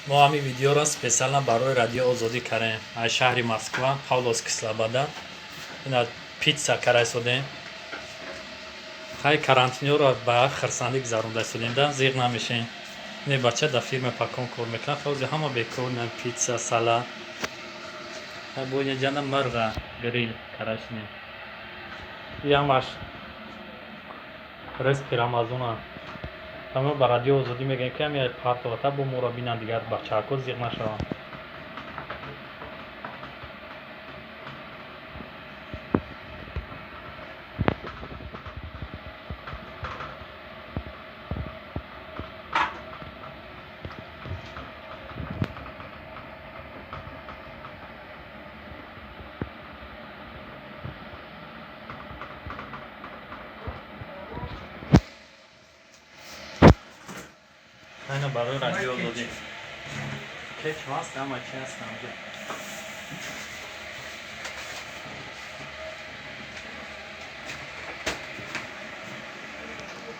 Мо ҳамин видеоро специально барои Радио Озодӣ кардем. Аз шаҳри Москва, Павловский Слобода. Ина питса карайсодем. Хай, карантинёро ба хирсандӣ гузаронда истодем да, зиғ намешем. Не, бача дар фирма пакон кор мекунад, ҳозир ҳама бекор, на питса, салат. Хай, бо ҷана мирға грил карашинем. Иамаш ризқи Рамазона. Ҳама ба Радио Озодӣ мегӯем, ки ҳами партовата бо моро бинанд, дигар бачаҳако зиғ нашаванд. Айна барои Радио Озодӣ. Кеч ҳаст, ҳама чи ҳаст ҳамҷа.